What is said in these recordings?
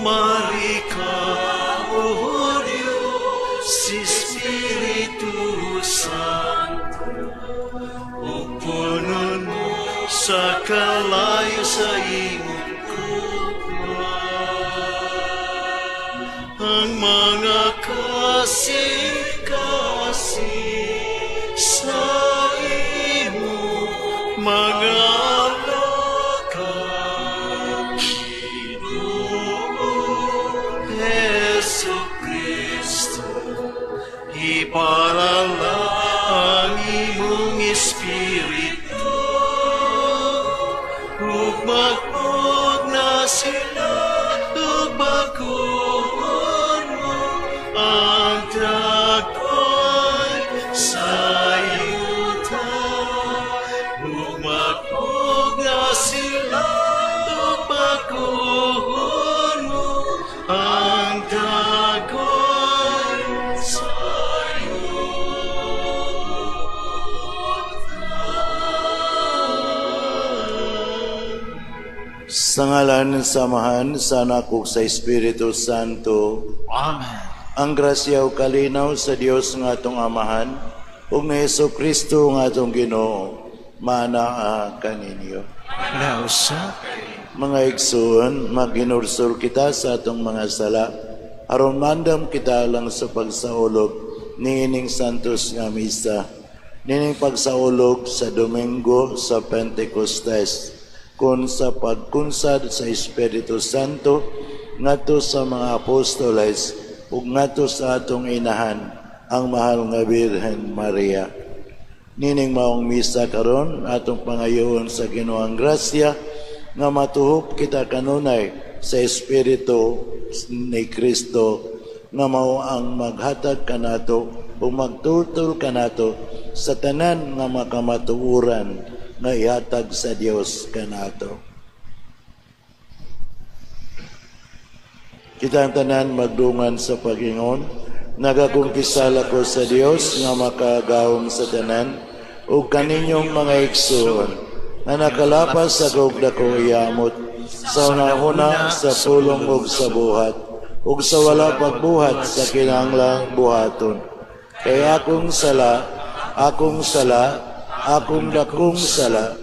Marika, O Diyos, Espiritu Santo, ug punon mo sa kalayo sa imong gugma ang mga kasing-kasing sa imong mga alagad. Ginoo Hesus Kristo, ipadala ang imong Espiritu, ug mag-og na sila, ug bag-ohon mo ang dagkoy sa yuta. Ug mag-og na sila, ug bag-ohon mo ang dagkoy sa yuta. Sa ngalan sa Amahan, sa Anak ug sa Espiritu Santo. Amen. Ang grasya ug kalinaw sa Dios nga atong Amahan ug ni Hesus Kristo nga atong Ginoo maanaa kaninyo. Nausap. Mga igsoon, maghinursol kita sa atong mga sala aron mandam kita lang sa pagsaulog niining Santos nga Misa, niining pagsaulog sa Domingo sa Pentecostes, kun sa pagkunsad sa Espiritu Santo ngadto sa mga apostoles ug ngadto sa atong inahan, ang mahal nga Birhen Maria. Nining maong misa karon, atong pangayoon sa Ginoo ang grasya nga matuhop kita kanunay sa Espiritu ni Kristo nga mao ang maghatag kanato ug magtultol kanato sa tanan nga makamatuoran nga ihatag sa Dios kanato. Kita ang tanan magdungan sa pag-ingon, nagakumpisal ako sa Dios nga makagahom sa tanan ug kaninyong mga igsoon nga nakalapas sa kog dako iyamot sa unahuna, sa pulong ug sa buhat ug sa wala pagbuhat sa kinahanglang buhaton. Kay akong sala, akong sala, akong dakong sala.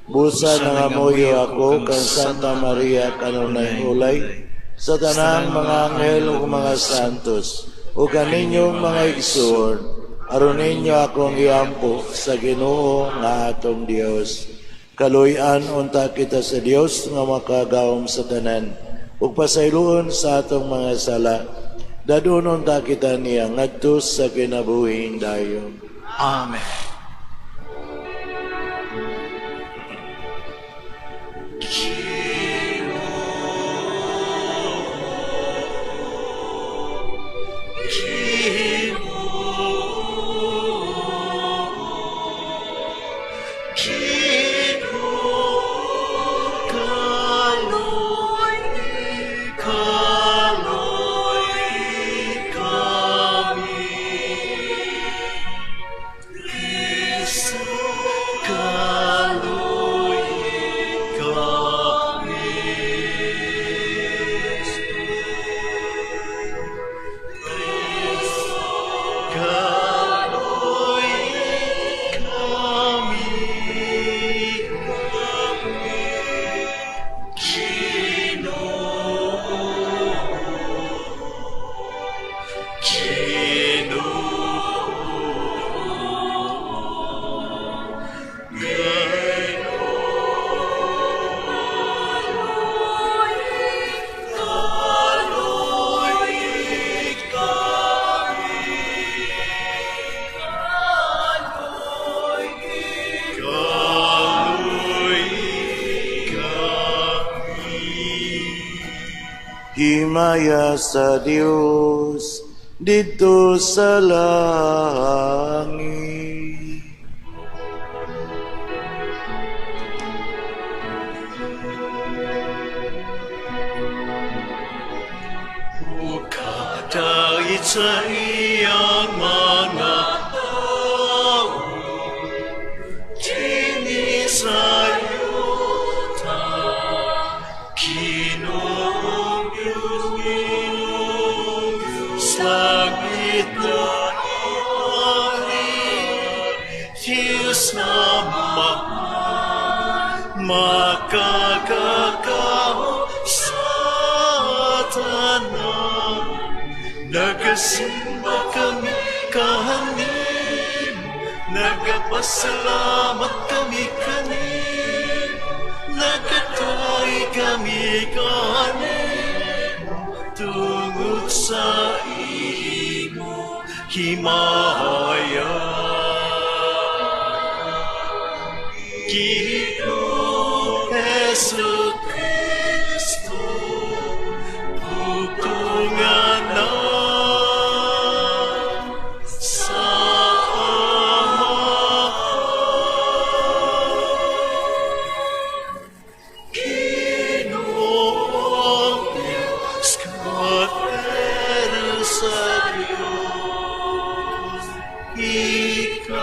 Busa nangamuyo ako kang Santa Maria kanunay ulay, sa tanang mga anghel ug mga santos, ug kaninyong mga igsoon, aron ninyo akong iampo sa Ginoo nga atong Dios. Kaluy-an unta kita sa Dios nga makagahom sa tanan, ug pasayloon sa atong mga sala. Dadon unta kita niya ngadto sa kinabuhing dayon. Amen. Ginoo, kaloy, kaloy kami. Kristo, kaloy kami. Kristo, kaloy kami. Ginoo, Ginoo, kaloy kami. Kaloy kami. Himaya sa Dios didto sa langit. Ug kadait sa iyang mga tawo dinhi sa yuta. Ginoong Diyos. Makakakaw sa tanan. Nagasimba kami kahanim, nagapasalamat kami kanim, nagatay kami kahanim, tungod sa imo himaya. Ginoo Jesu Kristo, putungan na sa Ama. Ginoong Diyos, kordero sa Diyos, ikaw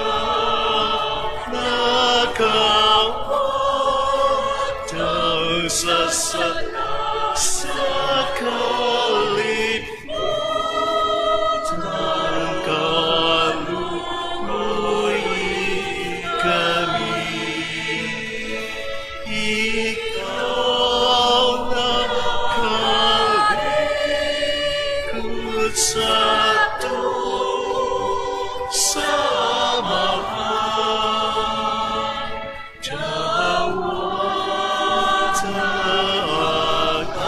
nakawatang sa sala sa kalibutan, kaluoy kami. Ikaw nakalikot sa ato sa Amahan. Dawata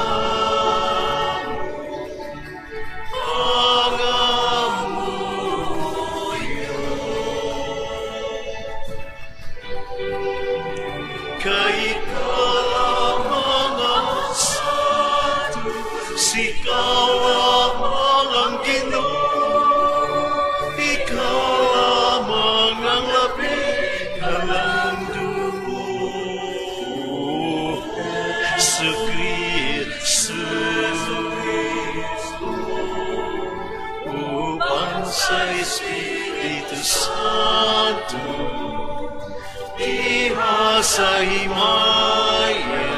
ang pangamuyo. Kay ikaw lamang ang santo, ikaw lamang ang Ginoo, ikaw lamang ang labi kalandungo. Jesu Kristo, uban sa Espiritu Santo, diha sa himaya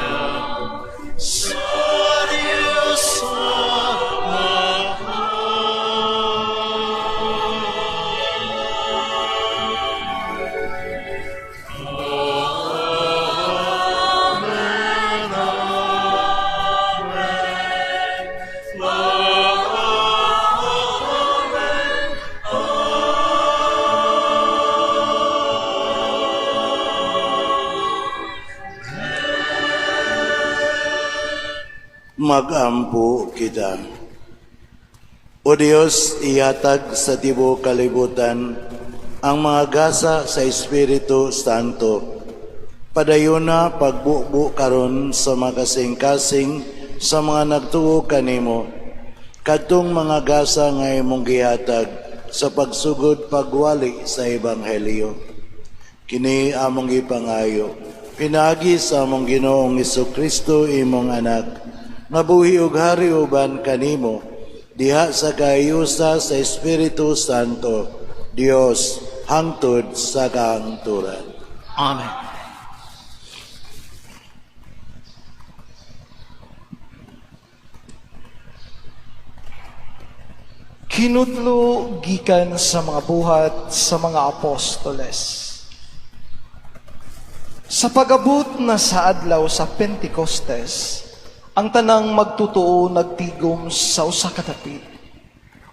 sa Diyos Amahan. Amen, amen, amen. Magampo kita. O Dios, ihatag sa tibuok kalibutan ang mga gasa sa Espiritu Santo. Padayuna pagbubo karon sa makasing-kasing sa mga nagtuo kanimo. Kadtong mga gasa nga imong gihatag sa pagsugod pagwali sa Ebanghelyo. Kini among gipangayo, pinaagi sa among Ginoong Hesukristo imong anak, nga buhi ug hari uban kanimo, diha sa kaayusa sa Espiritu Santo, Dios, hangtod sa kahangturan. Amen. Kinutlo gikan sa mga buhat sa mga apostoles. Sa pag-abot na sa adlaw sa Pentecostes, ang tanang magtutuo nagtigom sa usa ka dapit.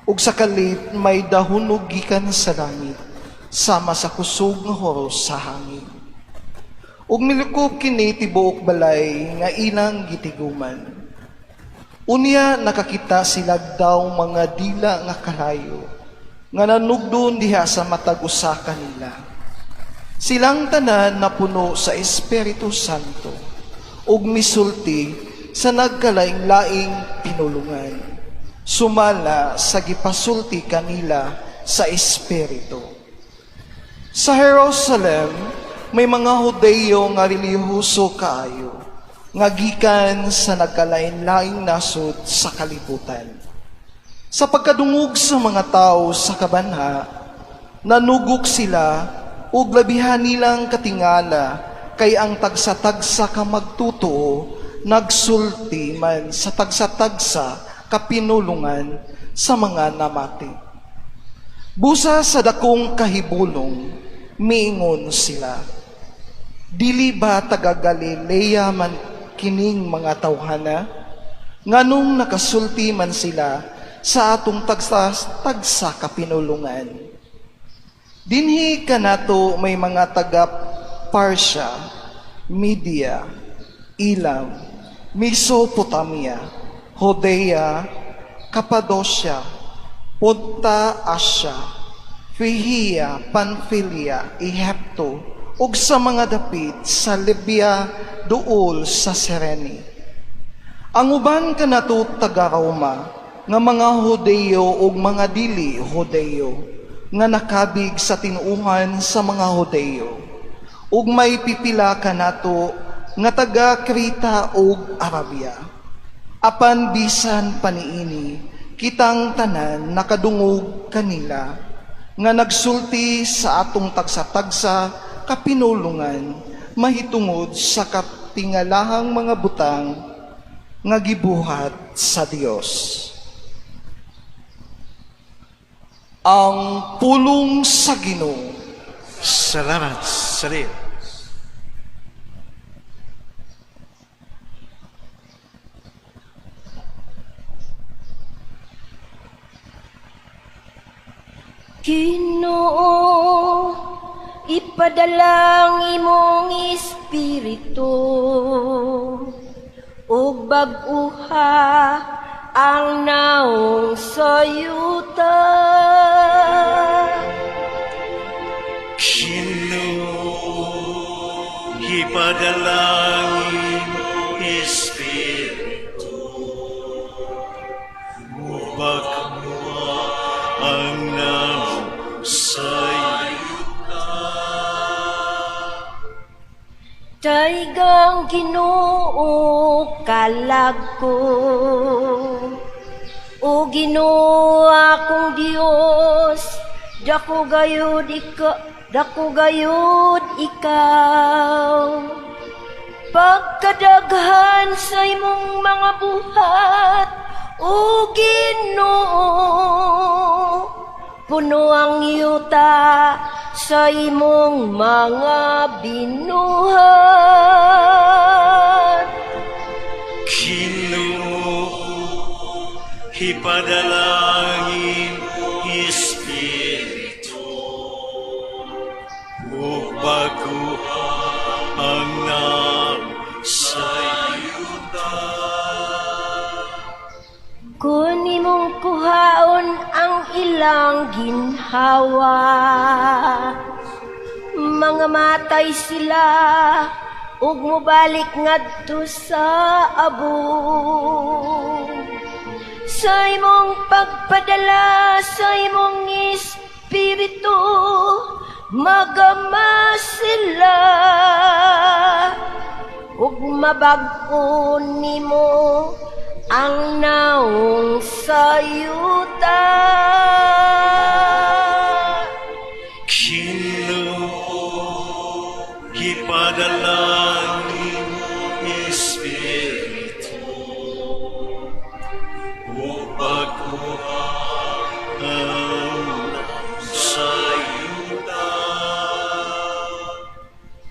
Ug sa kalit may dahunog gikan sa langit, sama sa kusog nga horos sa hangin. Ug milikop kini tibuok balay nga ilang gitiguman. Unya nakakita sila daw mga dila nga kalayo, nga nanugdon diha sa matag usa kanila. Silang tanan napuno sa Espiritu Santo, ug misulti sa nagkalaing-laing pinulungan, sumala sa gipasulti kanila sa Espiritu. Sa Jerusalem, may mga Hudeyo nga relihiyoso kaayo, nga gikan sa nagkalain-laing nasod sa kalibutan. Sa pagkadungog sa mga tao sa kabanha, nanugok sila ug labihan nilang katingala kay ang tagsa-tagsa ka magtutuo nagsulti man sa tagsa-tagsa kapinulungan sa mga namati. Busa sa dakong kahibulong, miingon sila, Dili ba taga Galilea man kining mga tawhana? Nganong nakasulti man sila sa atong tagsa, tagsa kapinulungan? Dinhi kanato may mga taga Parthia, Media, Elam, Mesopotamia, Judea, Cappadocia, Ponta, Asia, Phrygia, Pamphylia, Ehipto, ug sa mga dapit sa Libya duol sa Cyrene. Ang uban kanato taga Roma nga mga Hudeyo ug mga dili Hudeyo nga nakabig sa tinuohan sa mga Hudeyo, ug may pipila kanato nga taga Creta ug Arabia. Apan bisan pa niini, kitang tanan nakadungog kanila nga nagsulti sa atong tagsa-tagsa kapinulungan mahitungod sa katingalahang mga butang nga gibuhat sa Dios. Ang pulong sa Ginoo. Salamat sa Dios. Ginoo, ipadalang imong espiritu ug bag-uha ang naong sa yuta. Ginoo, ipadalang imong espiritu, ug bag-uha ang naong sa yuta. Daygang Ginoo kalag ko, o Ginoo akong Dios, dako gayud ikaw, dako gayud ikaw. Pagkadaghan sa imong mga buhat, o Ginoo, puno ang yuta sa imong mga binuhat. Ginoo, ipadalang imong espiritu, ug bag-uha ang naong sa yuta. Kung imong kuhaon ang ilang ginhawa, mga matay sila ug mobalik ngadto sa abong. Sa imong pagpadala sa imong espiritu, magama sila ug mabag-o nimo ang naong sa yuta. Ginoo, ipadalang imong espiritu, ug bag-uha ang naong sa yuta.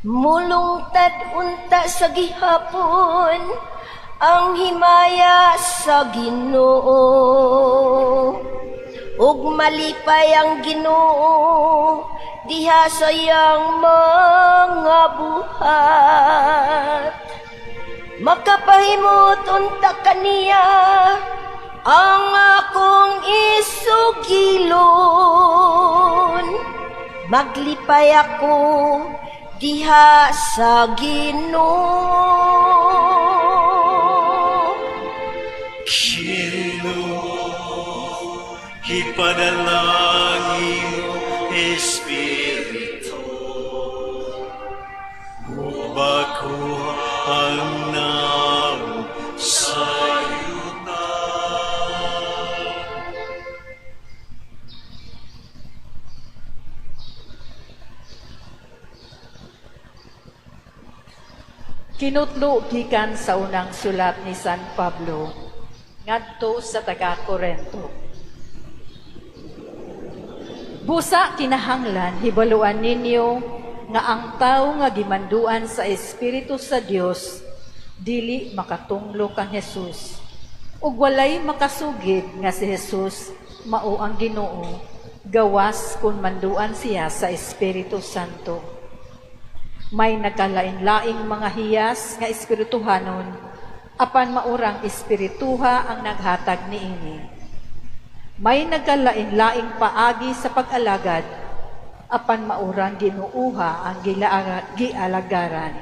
Mulungtad unta sa gihapon ang himaya sa Ginoo, ug malipay ang Ginoo diha sa iyang mga buhat. Makapahimot unta kaniya ang akong isugilon. Maglipay ako diha sa Ginoo. Ginoo, ipadalang imong espiritu, ug bag-uha ang naong sa yuta. Kinutlo gikan sa unang sulat ni San Pablo ngadto sa taga Korento. Busa kinahanglan hibaluan ninyo nga ang tawo nga gimanduan sa Espiritu sa Dios dili makatunglo kang Jesus. Ug walay makasugid nga si Jesus mao ang Ginoo gawas kun manduan siya sa Espiritu Santo. May nagkalain-laing mga hiyas nga espirituhanon, apan maurang espirituha ang naghatag niini. May nagkalain-laing paagi sa pag-alagad, apan maurang Ginooha ang gialagaran.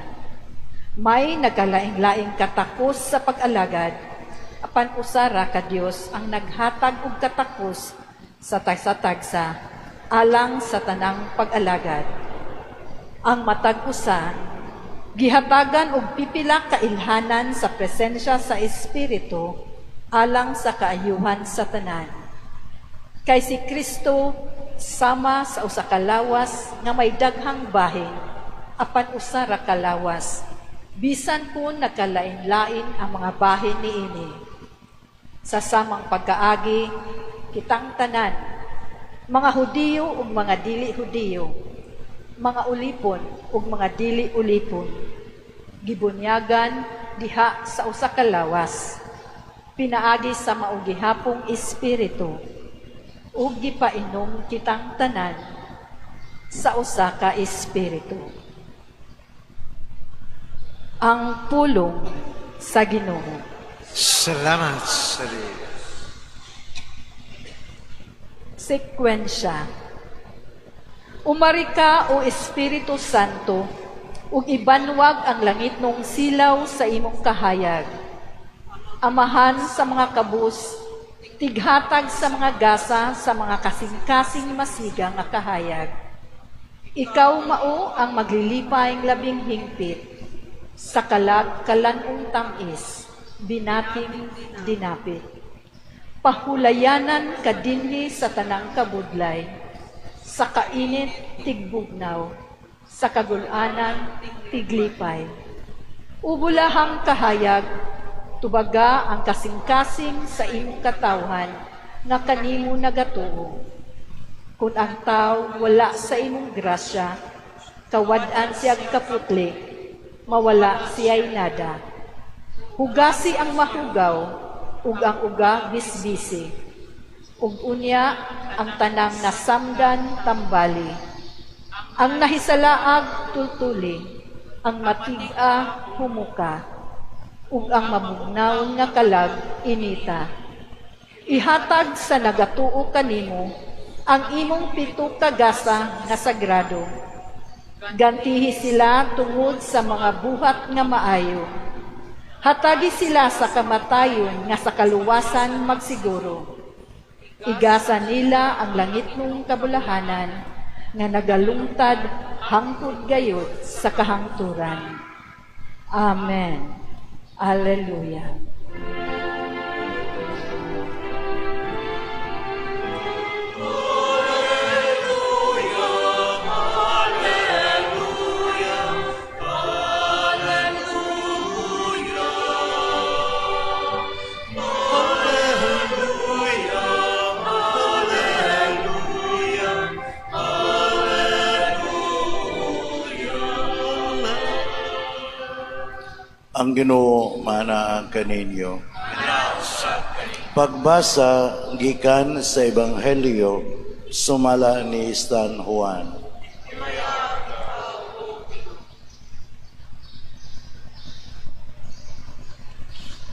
May nagkalain-laing katakos sa pag-alagad, apan usa ra ka Dios ang naghatag og katakos sa tagsa-tagsa alang sa tanang pag-alagad. Ang matag usa gihatagan og pipila ka ilhanan sa presensya sa Espiritu alang sa kaayuhan sa tanan. Kay si Kristo sama sa usa ka lawas nga may daghang bahin, apan usa ra ka lawas, bisan kun nagkalain-lain ang mga bahin niini. Sa samang pagkaagi, kitang tanan, mga Hudiyo ug mga dili Hudiyo, mga ulipon ug mga dili ulipon, gibunyagan diha sa usa ka lawas, pinaagi sa mao gihapong Espiritu, ug gipainom kitang tanan sa usa ka Espiritu. Ang pulong sa Ginoo. Salamat sa Diyos. Sekwensya. Umari ka, o Espiritu Santo, ug ibanwag ang langitnong silaw sa imong kahayag. Amahan sa mga kabus, tighatag sa mga gasa sa mga kasing-kasing masiga nga kahayag. Ikaw mao ang maglilipay labing hingpit, sa kalag kalan-ong tamis, binating dinapit. Pahulayanan ka dinhi sa tanang kabudlay, sa kainit tigbugnaw, sa kagulanan tiglipay. Ubulahang kahayag, tubaga ang kasing-kasing sa imong katawhan nga kanimo nagatuo. Kun ang tao wala sa imong grasya, kawad-an siyag kaputli, mawala siya'y nada. Hugasi ang mahugaw, ug ang uga bisbisi. Ug unya ang tanang nasamdan tambali. Ang nahisalaag tultuli, ang matig-a humuka, ug ang mabugnaw nga kalag inita. Ihatag sa nagatuo kanimo ang imong pito ka gasa nga sagrado. Gantihi sila tungod sa mga buhat nga maayo. Hatagi sila sa kamatayon nga sa kaluwasan magsiguro. Igasa nila ang langitnong kabulahanan nga nagalungtad hangtod gayod sa kahangturan. Amen. Alleluia. Ang Ginoo maanaa kaninyo. Pagbasa gikan sa Ebanghelyo sumala ni San Juan.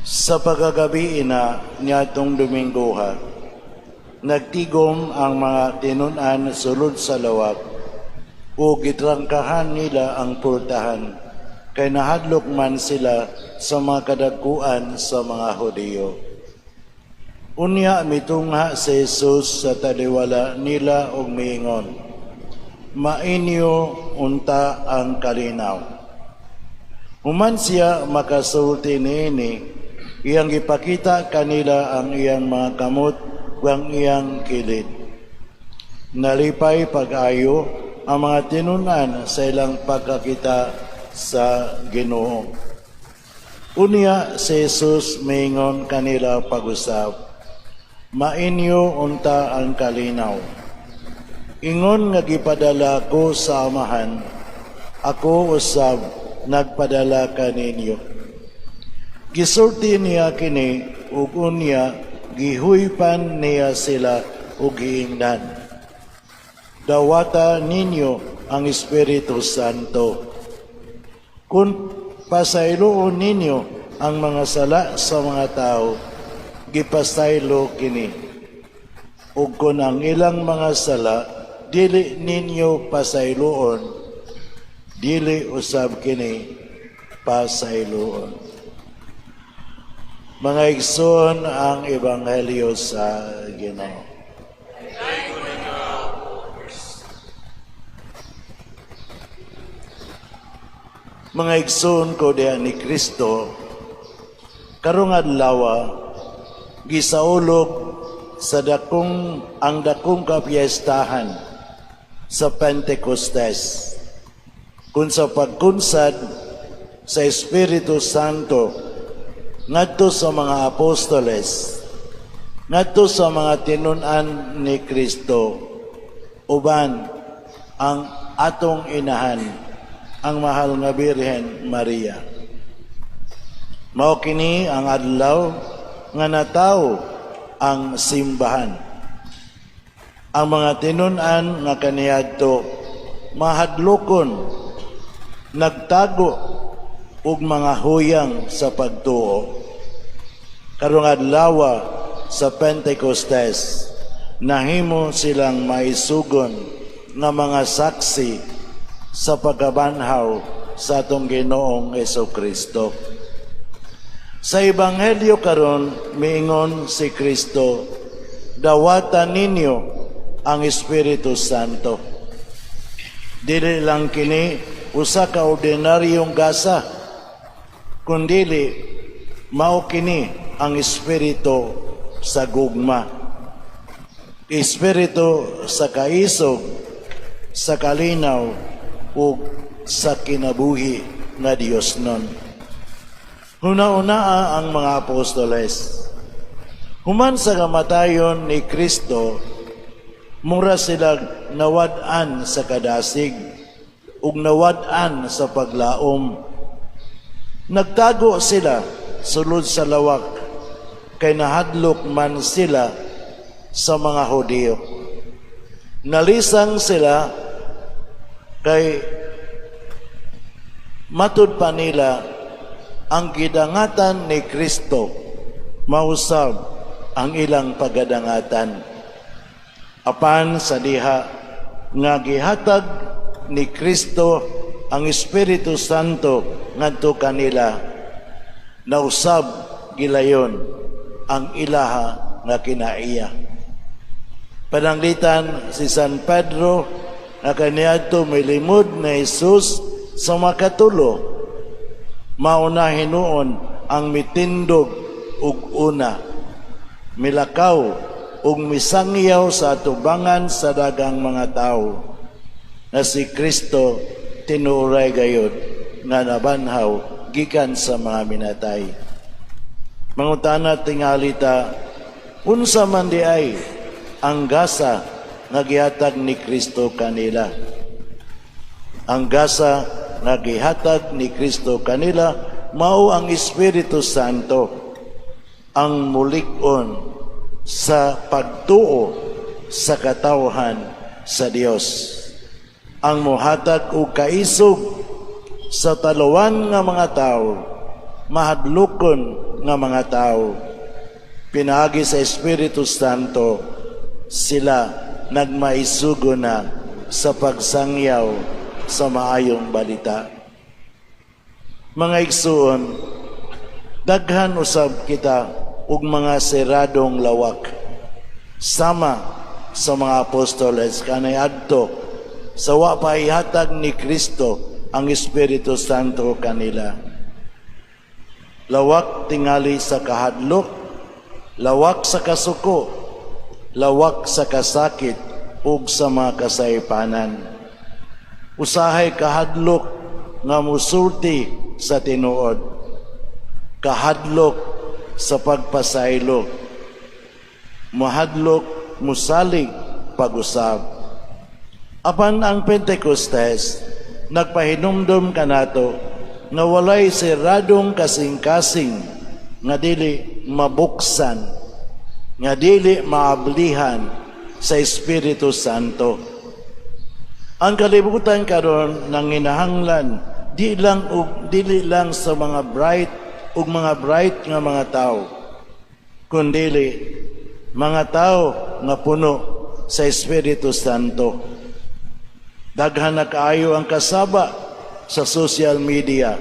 Sa pagkagabi ina niadtong Dominggoha, nagtigom ang mga tinun-an sulod sa lawak ug gitrangkahan nila ang pultahan kay nahadlok man sila sa mga kadagkuan sa mga Hudiyo. Unya mitungha si Jesus sa taliwala nila og miingon, "Mainyo unta ang kalinaw." Human siya makasulti niini, iyang gipakita kanila ang iyang mga kamot ug ang iyang kilid. Nalipay pag-ayo ang mga tinun-an sa ilang pagkakita sa Ginoo. Unya si Jesus miingon kanila pag-usab, "Mainyo unta ang kalinaw. Ingon nga gipadala ko sa Amahan, Ako usab nagpadala kaninyo." Gisulti niya kini ug unya gihuypan niya sila ug giingnan, "Dawata ninyo ang Espiritu Santo. Kung pasayloon ninyo ang mga sala sa mga tao, gipasaylo kini. Ug kung ang ilang mga sala dili ninyo pasayloon, dili usab kini pasayloon." Mga igsoon, ang ebanghelyo sa Ginoo. Mga igsoon ko diha ni Kristo, karong adlaw gisaulog sa dakong ang dakong kapiestahan sa Pentecostes, kung sa pagkunsad sa Espiritu Santo ngadto sa mga apostoles, ngadto sa mga tinun-an ni Kristo, uban ang atong inahan, ang mahal nga Birhen Maria. Mao kini ang adlaw nga natawo ang simbahan. Ang mga tinun-an nga kaniadto mahadlokon, nagtago ug mga huyang sa pagtuo, karong adlaw sa Pentecostes nahimo silang maisugon nga mga saksi sa pagkabanhaw sa atong Ginoong Hesukristo. Sa Ebanghelyo karon miingon si Kristo, "Dawata ninyo ang Espiritu Santo." Dili lang kini usa ka ordinaryong gasa, kundili mao kini ang espiritu sa gugma, espiritu sa kaisog, sa kalinaw ug sa kinabuhi nga Dios nun. Huna-hunaa ang mga apostoles. Human sa kamatayon ni Kristo, mura sila nawad-an sa kadasig ug nawad-an sa paglaom. Nagtago sila sulod sa lawak kay nahadlok man sila sa mga Hudiyo. Nalisang sila kay matud pa nila ang gidangatan ni Kristo mausab ang ilang pagadangatan. Apan sa diha nga gihatag ni Kristo ang Espiritu Santo ngadto kanila, nausab gilayon ang ilaha nga kinaiya. Pananglitan si San Pedro nga kaniadto milimod na Jesus sa makatulo, mauna hinuon ang mitindog ug una milakaw ug misangyaw sa atubangan sa dagang mga tawo na si Kristo tinuray gayod nga nabanhaw gikan sa mga minatay. Mangutana tingali ta, unsa man di ay ang gasa nga gihatag ni Kristo kanila? Ang gasa nga gihatag ni Kristo kanila mao ang Espiritu Santo, ang mulig-on sa pagtuo sa katawhan sa Dios, ang muhatag og kaisog sa taluwan nga mga tawo, mahadlokon nga mga tawo. Pinaagi sa Espiritu Santo sila nagmaisugo na sa pagsangyaw sa maayong balita. Mga igsuon, daghan usab kita og mga seradong lawak sama sa mga apostoles kanay adto sa wa pa ihatag ni Kristo ang Espiritu Santo kanila. Lawak tingali sa kahadlok, lawak sa kasuko, lawak sa kasakit ug sa mga kasaypanan. Usahay kahadlok nga musulti sa tinuod, kahadlok sa pagpasaylo, mahadlok musalig pag-usab. Apan ang Pentecostes nagpahinumdom kanato nga walay seradong kasing-kasing nga dili mabuksan, nga dili maablihan sa Espiritu Santo. Ang kalibutan karon nanginahanglan di lang og dili lang sa mga bright ug mga bright nga mga tao, kundili mga tao nga puno sa Espiritu Santo. Daghan na kaayo ang kasaba sa social media,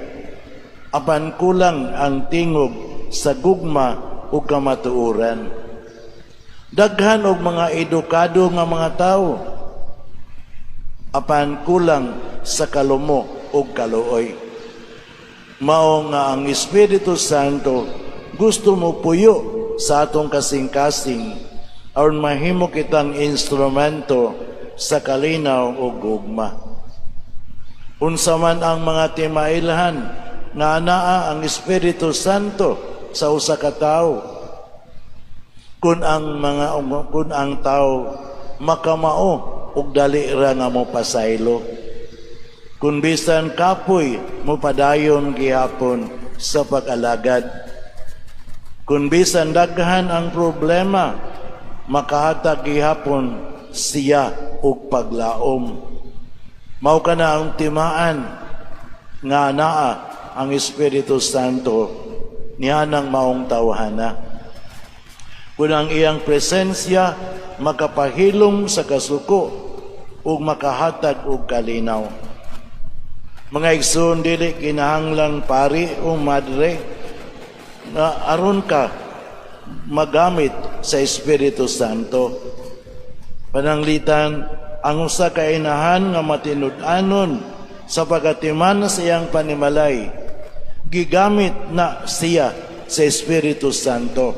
apan kulang ang tingog sa gugma ug kamatuoran. Daghan og mga edukado nga mga tao, apan kulang sa kalumo ug kaluoy. Mao nga ang Espiritu Santo gusto mo puyo sa atong kasing-kasing aron mahimo kitang instrumento sa kalinaw ug gugma. Unsa man ang mga timailhan nga anaa ang Espiritu Santo sa usa ka tawo, kun ang tao makamao ug dali ra nga mopasaylo, kun bisan kapoy, mopadayon gihapon sa pag-alagad, kun bisan daghan ang problema, makahatag gihapon siya og paglaom, mao kana ang timaan nga naa ang Espiritu Santo nianang maong tawhana. Kung ang iyang presensya makapahilom sa kasuko ug makahatag og kalinaw. Mga igsoon, dili kinahanglang pari o madre nga aron ka magamit sa Espiritu Santo. Pananglitan, ang usa ka inahan nga matinud-anon sa pagatiman sa iyang panimalay, gigamit na siya sa Espiritu Santo.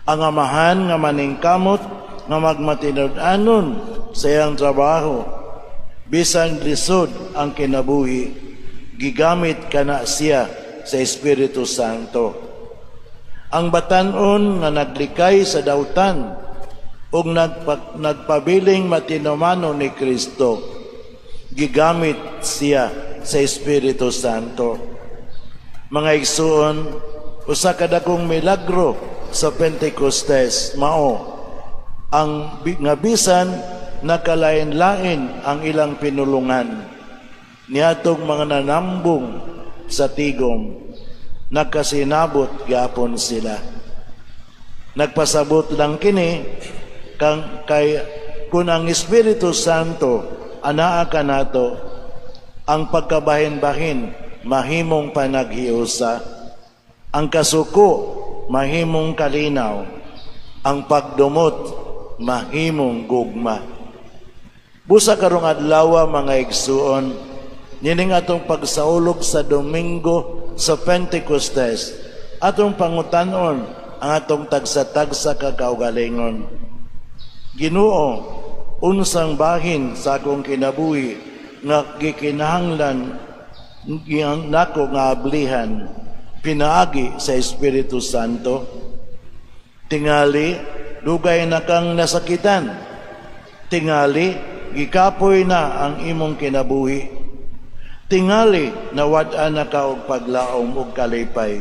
Ang amahan nga maningkamot nga magmatinud-anon sa iyang trabaho, bisan lisod ang kinabuhi, gigamit kana siya sa Espiritu Santo. Ang batan-on nga naglikay sa dautan ug nagpabiling matinumano ni Kristo, gigamit siya sa Espiritu Santo. Mga igsuon, usa ka dakong milagro sa Pentecostes mao ang nga bisan nakalain-lain ang ilang pinulungan, niadtong mga nanambong sa tigom, nagkasinabot gyapon sila. Nagpasabot lang kini kang kay kung ang Espiritu Santo anaa kanato, ang pagkabahin-bahin mahimong panaghiusa, ang kasuko mahimong kalinaw, ang pagdumot mahimong gugma. Busa karong adlaw, mga igsuon, nining atong pagsaulog sa Domingo sa Pentecostes, atong pangutanon ang atong tagsa-tagsa ka kaugalingon. Ginoo, unsang bahin sa akong kinabuhi nga gikinahanglan nako nga ablihan pinaagi sa Espiritu Santo? Tingali, dugay na kang nasakitan. Tingali, gikapoy na ang imong kinabuhi. Tingali, nawad-an na ka og paglaom og kalipay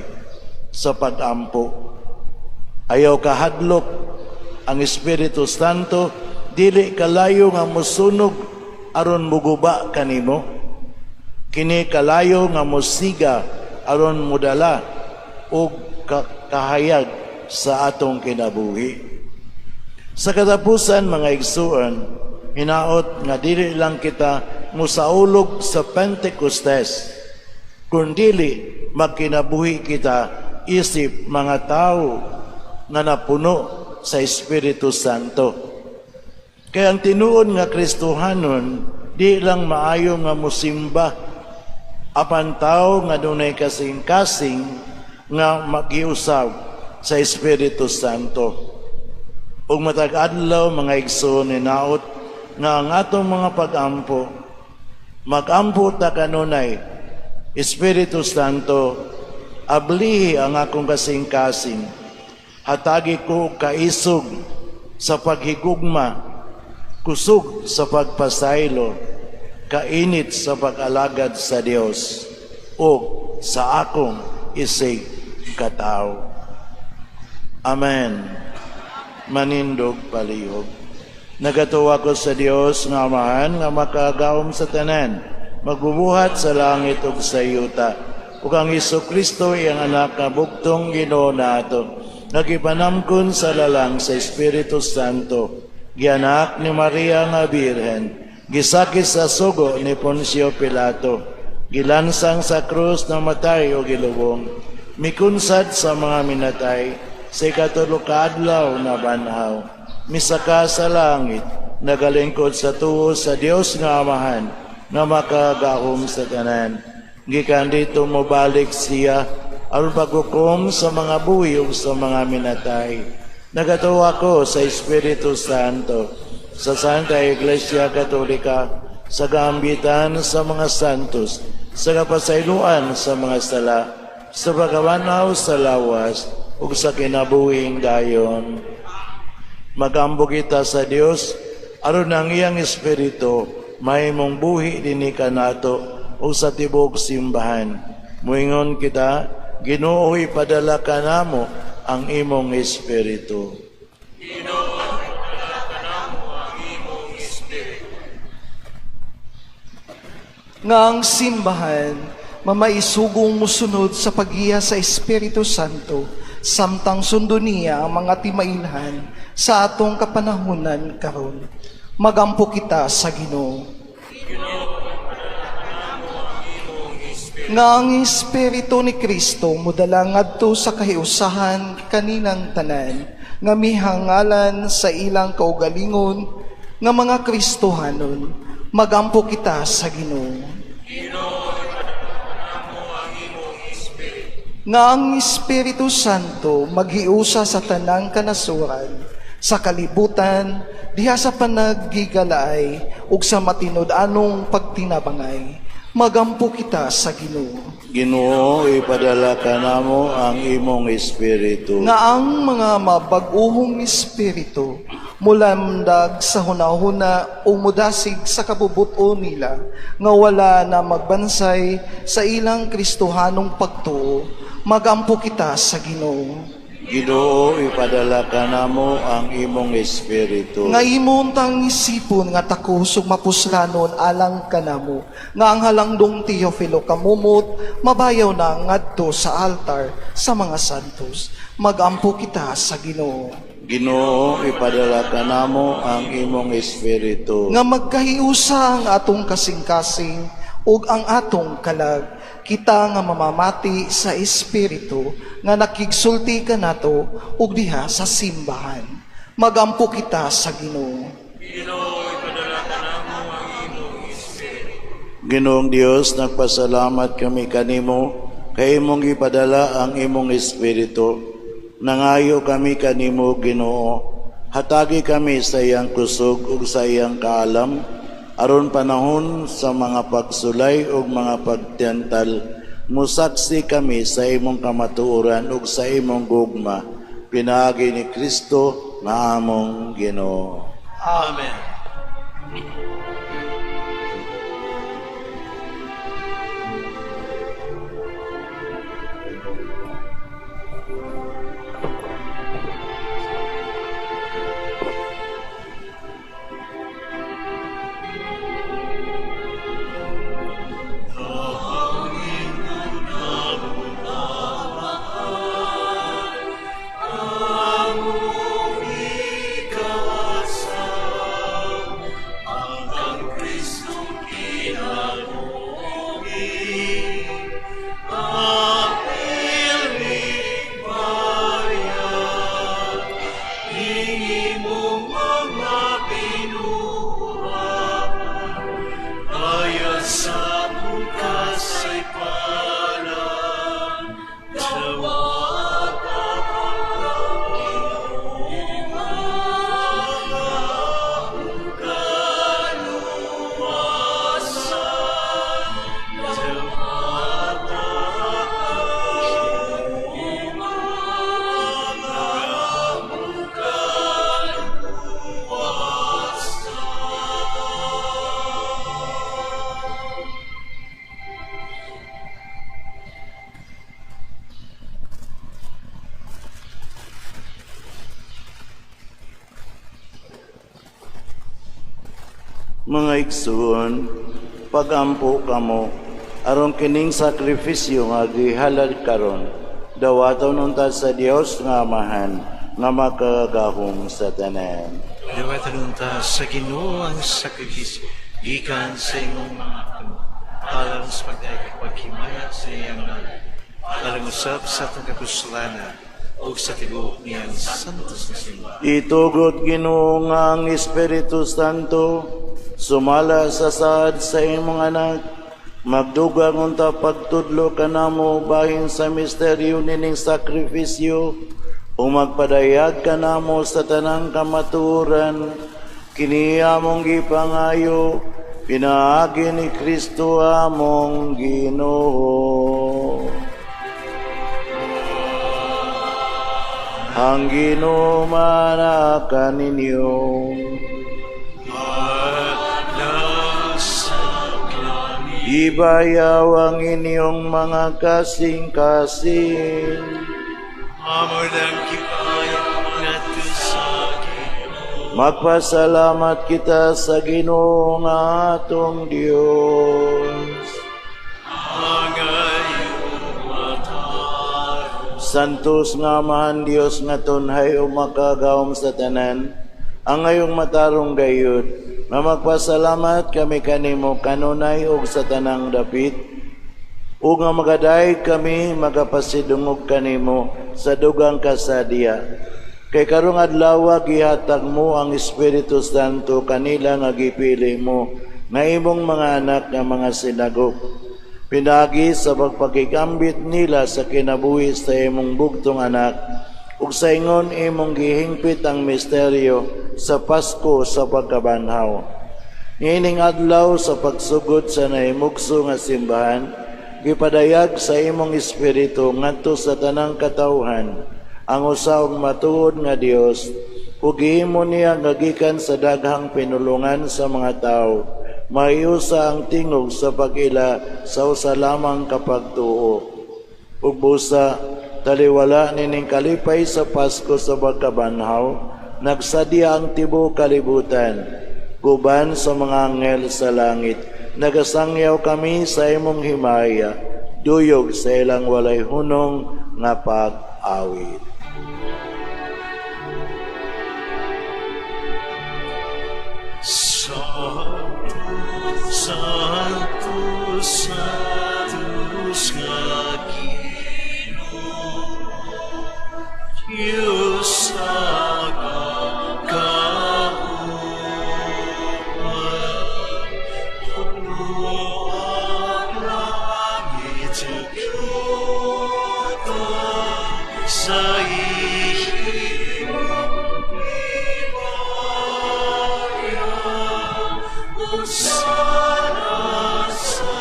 sa pag-ampo. Ayaw kahadlok, ang Espiritu Santo dili kalayo nga musunog aron muguba kanimo. Kini kalayo nga musiga aron mudala og kahayag sa atong kinabuhi. Sa katapusan, mga igsuon, hinaot nga dili lang kita musaulog sa Pentecostes, kundili magkinabuhi kita isip mga tao nga napuno sa Espiritu Santo. Kaya ang tinuod nga Kristohanon, di lang maayo nga musimba, apan tao nga dunay kasing-kasing nga magiusab sa Espiritu Santo. Ug matag adlaw, mga igsoon, hinaot nga ang atong mga pag-ampo, magampo ta kanunay, "Espiritu Santo, ablihi ang akong kasing-kasing. Hatagi ko og kaisog sa paghigugma, kusog sa pagpasaylo, kainit sa pag-alagad sa Dios o sa akong isig katawo. Amen. Manindog palihog. Nagatuwa ko sa Dios nga Amahan nga makagahom sa tanan, magbubuhat sa langit ug sa yuta. Ug ang Hesus Kristo iyang anak nga bugtong Ginoo nato, nagipanamkon sa lalang sa Espiritu Santo, gianak ni Maria nga Birhen, gisakit sa sugo ni Poncio Pilato, gilansang sa krus, namatay o gilubong, mikunsad sa mga minatay, sa ikatulo ka adlaw nabanhaw, misaka sa langit, nagalingkod sa tuo sa Dios nga Amahan, nga makagahom sa tanan. Gikan dito mobalik siya aron paghukom sa mga buhi ug sa mga minatay. Nagatuo ko sa Espiritu Santo, sa Santa Iglesia Katolika, sa kaambitan sa mga santos, sa kapasayloan sa mga sala, sa pagkabanhaw sa lawas, ug sa kinabuhing dayon. Magampo kita sa Dios aron ang iyang Espiritu mahimong buhi dinhi kanato ug sa tibuok simbahan. Muingon kita, Ginoo, ipadala kanamo ang imong Espiritu. Ginoo, ipadala kanamo ang imong Espiritu. Nga ang simbahan mamaisugong musunod sa paggiya sa Espiritu Santo samtang sundon niya ang mga timailhan sa atong kapanahunan karon. Magampo kita sa Ginoo. Nga ang Espiritu ni Kristo modala ngadto sa kahiusahan kaninang tanan nga mihangalan sa ilang kaugalingon nga mga Kristohanon. Magampo kita sa Ginoo. Nga ang Espiritu Santo maghiusa sa tanang kanasuran sa kalibutan diha sa panaggigalaay ug sa matinud-anong pagtinabangay. Magampo kita sa Ginoo. Ginoo, ipadala kanamo ang imong Espiritu. Nga ang mga mabag-uhong espiritu mulamdag sa hunahuna o mudasig sa kabubuto nila nga wala na magbansay sa ilang Kristohanong pagtuo. Magampo kita sa Ginoo. Ginoo, ipadala kanamo ang imong Espiritu. Nga imong tang isipon nga takos ug mapuslanon alang kanamo, nga ang halangdong Teofilo kamumot mabayaw na ngadto sa altar sa mga santos. Magampo kita sa Ginoo. Ginoo, ipadala kanamo ang imong Espiritu. Nga magkahiusa ang atong kasing-kasing ug ang atong kalag, kita nga mamamati sa Espiritu nga nakigsulti kanato ug diha sa simbahan. Magampo kita sa Ginoo. Ginoo, ipadala kanamo ang imong Espiritu. Ginoong Dios, nagpasalamat kami kanimo kay imong gipadala ang imong Espiritu. Nangayo kami kanimo, Ginoo, hatagi kami sa iyang kusog ug sa iyang kaalam aron panahon sa mga pagsulay ug mga pagtiental, musaksi kami sa imong kamatuoran ug sa imong gugma, pinaagi ni Kristo nga among Ginoo. Amen. Mga igsoon, pagampo kamo aron kining sakripisyo nga gihalad karon dawaton unta sa Dios nga Amahan nga makagagahom sa tanan. Dawatan unta sa Ginoo ang sakripisyo gikan sa imong mga kamot, alang sa pagdayeg ug paghimaya sa iyang ngalan, alang usab sa atong kapuslanan ug sa tibuok niyang santos nga simbahan. Itugot, Ginoo, nga ang Espiritu Santo sumala sa saad sa imong anak magdugang unta pagtudlo kanamo bahin sa misteryo nining sakripisyo ug magpadayag kanamo sa tanang kamatuoran. Kini among gipangayo pinaagi ni Kristo among Ginoo. Ang Ginoo maanaa kaninyo. Ibayaw ang inyong mga kasing-kasing. Amo nang gipayo ngadto sa Ginoo. Magpasalamat kita sa Ginoo nga atong Dios. Santos nga Amahan Dios nga tunhay ug makagagahom sa tanan, angayong matarong gayud nga magpasalamat kami kanimo kanunay ug sa tanang dapit, ug nga magadayeg kami magapasidungog kanimo sa dugang kasadya. Kay karong adlaw gihatag mo ang Espiritu Santo kanila nga gipili mo nga imong mga anak nga mga sinagop. Pinaagi sa pagpakigambit nila sa kinabuhi sa imong bugtong anak, ug sa ingon imong gihingpit ang misteryo sa Pasko sa pagkabanhaw. Niining adlaw sa pagsugod sa nahimugso nga simbahan, gipadayag sa imong Espiritu ngadto sa tanang katawhan ang usa ug matuod nga Dios, ug gihimo niya nga gikan sa daghang pinulungan sa mga tawo maiusa ang tingog sa pag-ila sa usa lamang ka pagtuo. Ug busa taliwala nining kalipay sa Pasko sa pagkabanhaw, nagsadya ang tibuok kalibutan guban sa mga anghel sa langit. Nagasangyaw kami sa imong himaya, duyog sa ilang walay hunong nga pag-awit. Santo, Santo, Santos nga Ginoo, Diyos sa kauban, puno ang langit ug yuta sa imong himaya. Hosana sa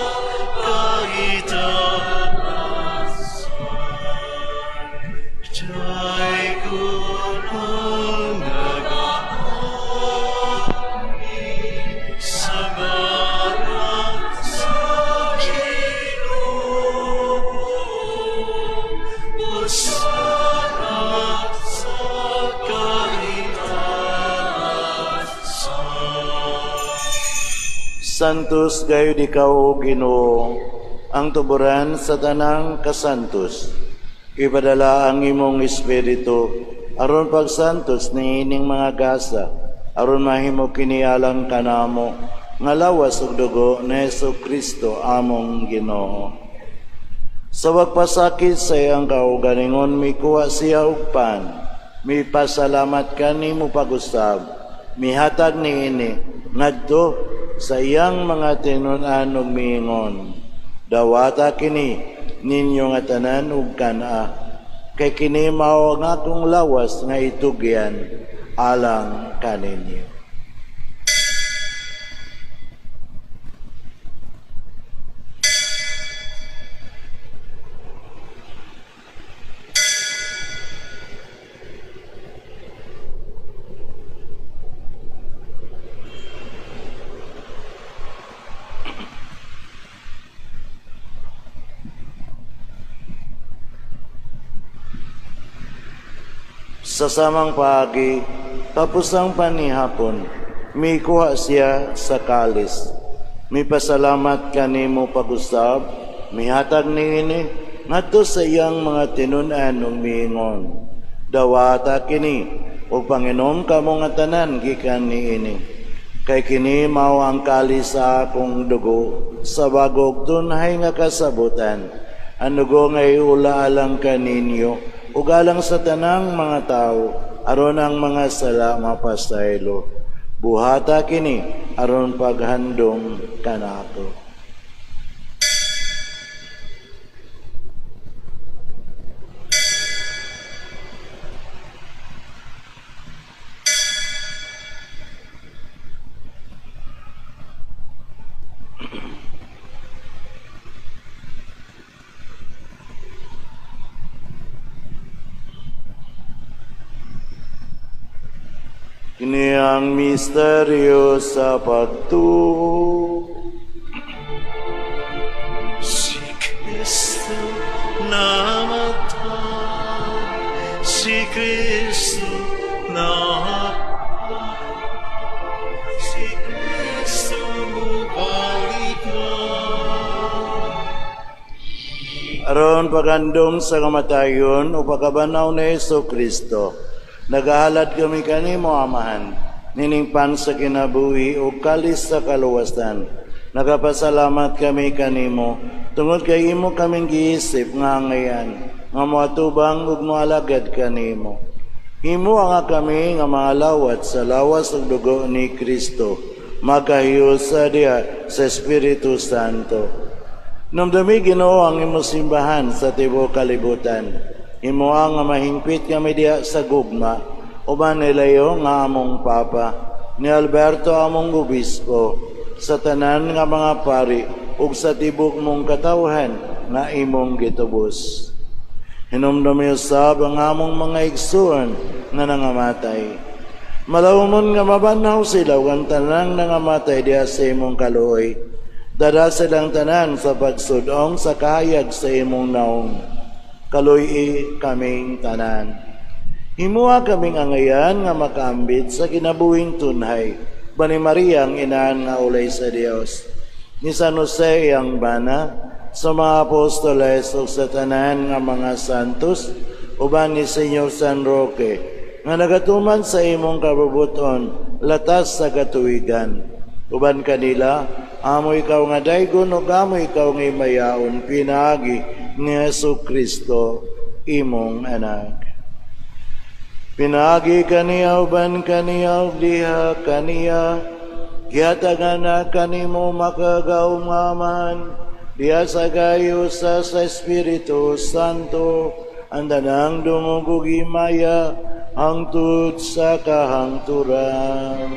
kaitaasan. Daygon ang nagaagi sa ngalan sa Ginoo. Hosana sa kaitaasan. Santos gayud ikaw, O Ginoo, ang tuboran sa tanang kasantos. Ipadala ang imong Espiritu aron pagsantos niining mga gasa, aron mahimo kini alang kanamo nga lawas ug dugo ni Hesus Kristo among Ginoo. Sa pagpasakit sa iyang kaugalingon, mikuha siya og pan, mipasalamat kanimo pag-usab, mihatag niini ngadto sa iyang mga tinun-an ug miingon: "Dawata kini ninyo nga tanan ug kan-a, kay kini mao ang akong lawas nga itugyan alang kaninyo." Sa samang paagi, tapos ang panihapon, Mikuha siya sa kalis. Mipasalamat kanimo pag-usab, mihatag niini ngadto sa iyang mga tinun-an ug miingon: "Dawata kini ug panginom kamo nga tanan gikan niini. Kay kini mao ang kalis sa akong dugo sa bag-ong tunhay nga kasabutan. Ang dugo nga iula alang kaninyo ug alang sa tanang mga tawo aron ang mga sala mapasaylo. Buhata kini aron paghandom kanako." Kini ang misteryo sa pagtuo. Si Kristo namatay, si Kristo namatay, si Kristo mubalik na. Aron paghandom sa kamatayon o pagkabanaw ni Hesus Kristo, nagahalad kami kanimo, Amahan, nining pan sa kinabuhi o kalis sa kaluwasan. Nagapasalamat kami kanimo tungod kay imo kaming giisip nga angayan nga moatubang ug moalagad kanimo. Himo nga kami nga mga lawat sa lawas ug dugo ni Kristo, makahiusa diha sa Espiritu Santo. Namdami, Ginoo, ang imong simbahan sa tibuok kalibutan. Imo nga mahingpit kami diha sa gugma, uban ni Leo nga among Papa, ni Alberto among obispo, sa tanan nga mga pari ug sa tibok mong katawhan nga imong gitubos. Hinumdumi usab ang among mga igsuon nga nangamatay. Malawmon nga mabanhaw sila ug ang tanang nangamatay diha sa imong kaluoy. Dara silang tanan sa pagsudong sa kahayag sa imong naong. Kaluy-i kaming tanan. Himuha kaming angayan nga makaambit sa kinabuhing tunhay. Bani Maria ang inaan nga ulay sa Dios, ni San Jose ang bana, sa mga apostoles ug sa tanan nga mga santos, uban ni Señor San Roque, nga nagatuman sa imong kabubuton latas sa katuwigan. Uban kanila, amo ikaw nga daygon ug amo ikaw nga imayaon pinaagi ni Hesus Kristo imong anak. Pinaagi kaniya, uban kaniya ug diha kaniya, gihatagan na kanimo makagagahom nga Amahan diha sa kahiusa sa Espiritu Santo ang tanang dungog ug himaya hangtod sa kahangturan.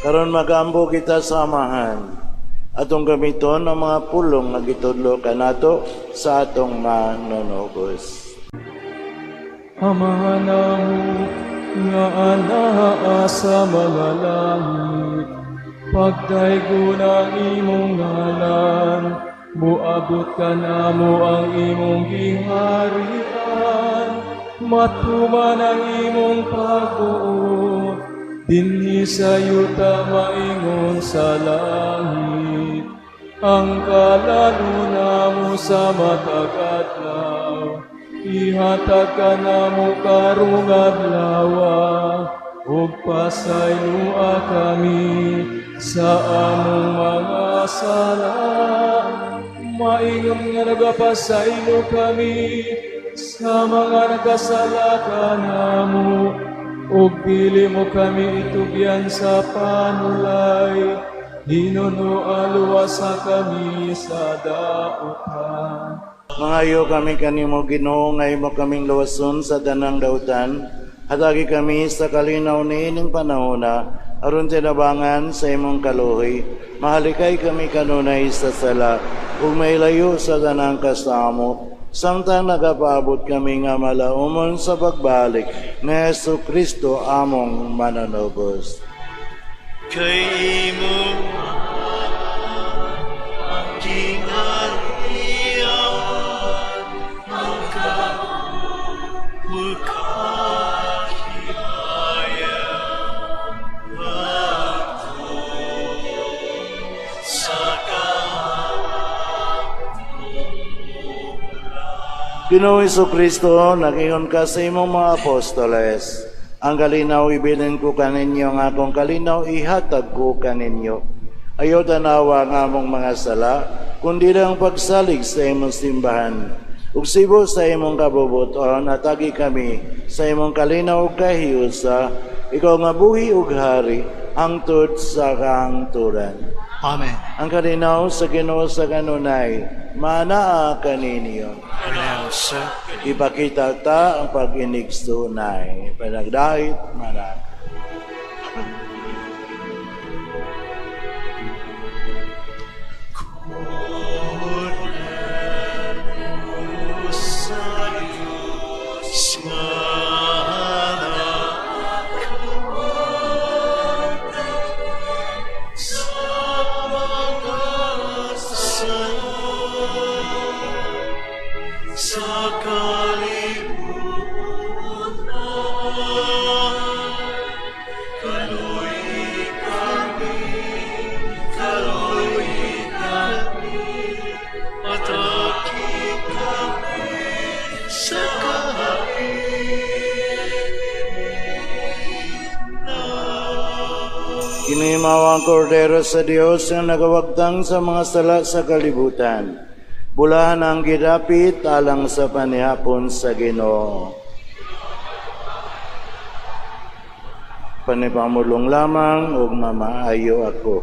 Karon magambo kita sa Amahan. Atong gamiton ang mga pulong nga gitudlo kanato sa atong manunubos. Amahan namo nga anaa sa mga langit, pagdaygon ang imong ngalan, muabot kanamo ang imong giharian, matuman ang imong pagbuot, dinhi sa yuta maingon sa langit. Ang kalaluna namo sa matag adlaw, ihatag kanamo karong adlawa, ug pasayloa kami sa among mga sala, maingon nga nagapasaylo kami sa mga nagkasala kanamo, ug dili mo kami itugyan sa panulay, hinunoa luwasa kami sa dautan. Mangayo kami kanimo, Ginoo, nga imo kaming luwason sa tanang dautan. Hatagi kami sa kalinaw niining panahona, aron tinabangan sa imong kaluoy. Mahalikay kami kanunay sa sala, ug mailayo sa tanang kasamok. Samtang nagapaabot kami nga malaumon sa pagbalik ni Hesus Kristo among mananubos. Kay imo ang gingharian, ang gahom kag himaya, hangtod sa kahangturan. Ginoong Kristo, nag-ingon ka sa imong mga apostoles, "Ang kalinaw ibilin ko kaninyo, ang akong kalinaw ihatag ko kaninyo. Ayaw tanawa ang among mga sala, kundi lang pagsalig sa imong simbahan. Ug sibo sa imong kabubuton, hatagi kami sa imong kalinaw ug kahiusa, ikaw nga buhi ug hari, hangtod sa kahangturan." Amen. Ang kalinaw sa Ginoo sa kanunay, manaa kaninyo. Kalinaw sa Ipakita ta ang pag-inigsunay. Panagdait, manaa. Sa Diyos nga nakabuot sa mga sala sa kalibutan. Kaluoyi kami, kaluoyi kami, ataki kami sa kahalinan. Kini mao ang kordero sa Dios nga nagawagtang sa mga sala sa kalibutan. Bulahan ang gidapit alang sa panihapon sa Ginoo. Panipamulong lamang ug mamaayo ako.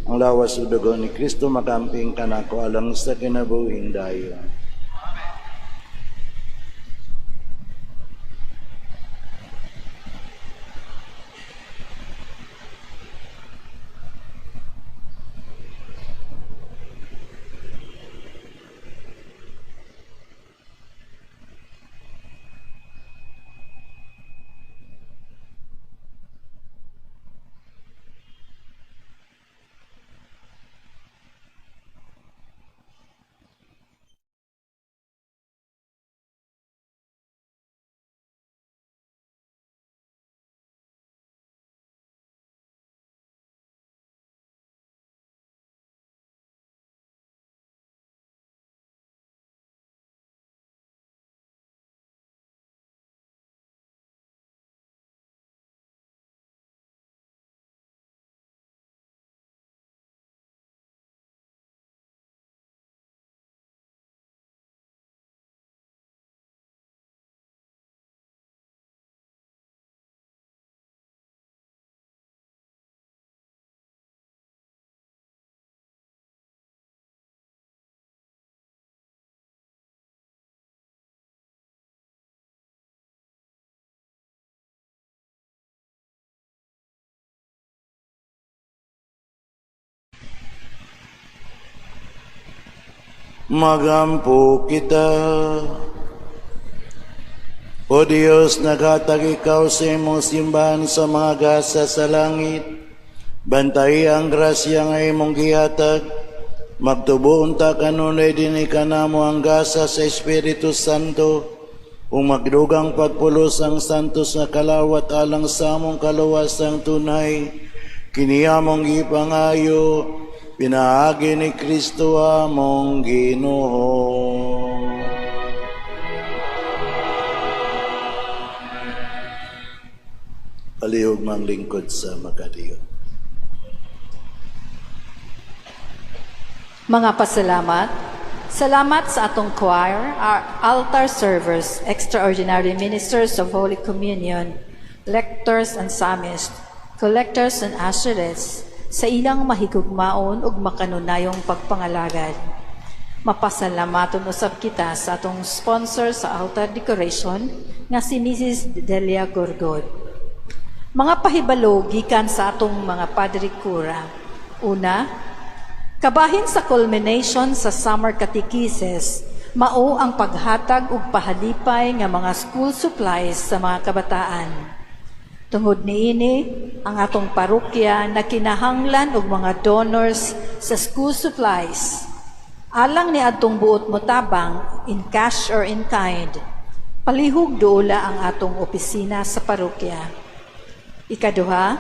Ang lawas ug dugo ni Kristo makamping kanako alang sa kinabuhing dayon. Magampo kita. O Diyos, naghatag ikaw sa imong simbahan sa mga gasa sa langit. Bantayi ang grasya nga imong gihatag. Magtubo unta kanunay dinhi kanamo ang gasa sa Espiritu Santo, ug magdugang pagpulos ang santos nga kalawat alang sa among kaluwasang tunay. Kini among gipangayo pinaagi ni Kristo among Ginoo. Palihog manglingkod sa makadiyo. Mga pasalamat. Salamat sa atong choir, our altar servers, extraordinary ministers of Holy Communion, lectors and psalmists, collectors and ushers, sa ilang mahigugmaon ug makanunayong pagpangalagad. Mapasalamaton usab kita sa atong sponsor sa altar decoration nga si Mrs. Delia Gorgod. Mga pahibalo gikan sa atong mga padre kura. Una, kabahin sa culmination sa summer catechesis Mao ang paghatag og pahalipay nga mga school supplies sa mga kabataan. Tungod niini, ang atong parokya nakinahanglan og mga donors sa school supplies. Alang ni adtong buot motabang in cash or in kind, palihog duola ang atong opisina sa parokya. Ikaduha,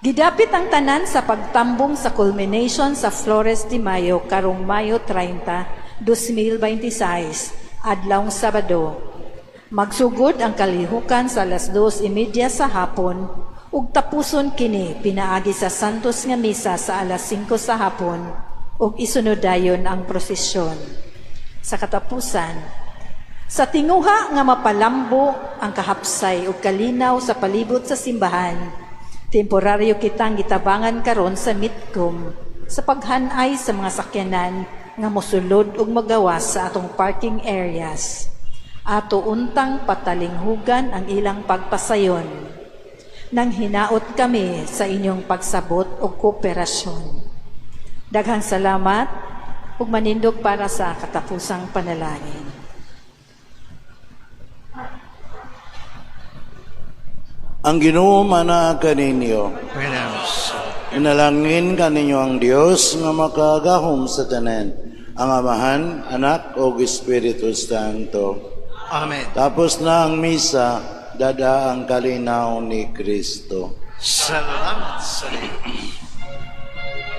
gidapit ang tanan sa pagtambong sa culmination sa Flores de Mayo karong Mayo 30, 2026, adlawng Sabado. Magsugod ang kalihukan sa alas 2:30 sa hapon ug tapuson kini pinaagi sa Santos nga Misa sa alas 5 sa hapon ug isunod dayon ang prosesyon. Sa katapusan, sa tinguha nga mapalambo ang kahapsay ug kalinaw sa palibot sa simbahan, temporaryo kitang gitabangan karon sa Mitcom sa paghanay sa mga sakyanan nga mosulod ug magawas sa atong parking areas. Ato untang patalinghugan ang ilang pagpasayon. Nang hinaot kami sa inyong pagsabot ug kooperasyon. Daghang salamat ug manindog para sa katapusang panalangin. Ang Ginoo mana kaninyo. Inalangin kaninyo ang Dios nga makagahom sa tanan, ang Amahan, Anak ug Espiritu Santo. Amen. Tapos na ang misa, dada ang kalinaw ni Kristo. Salamat sa Diyos.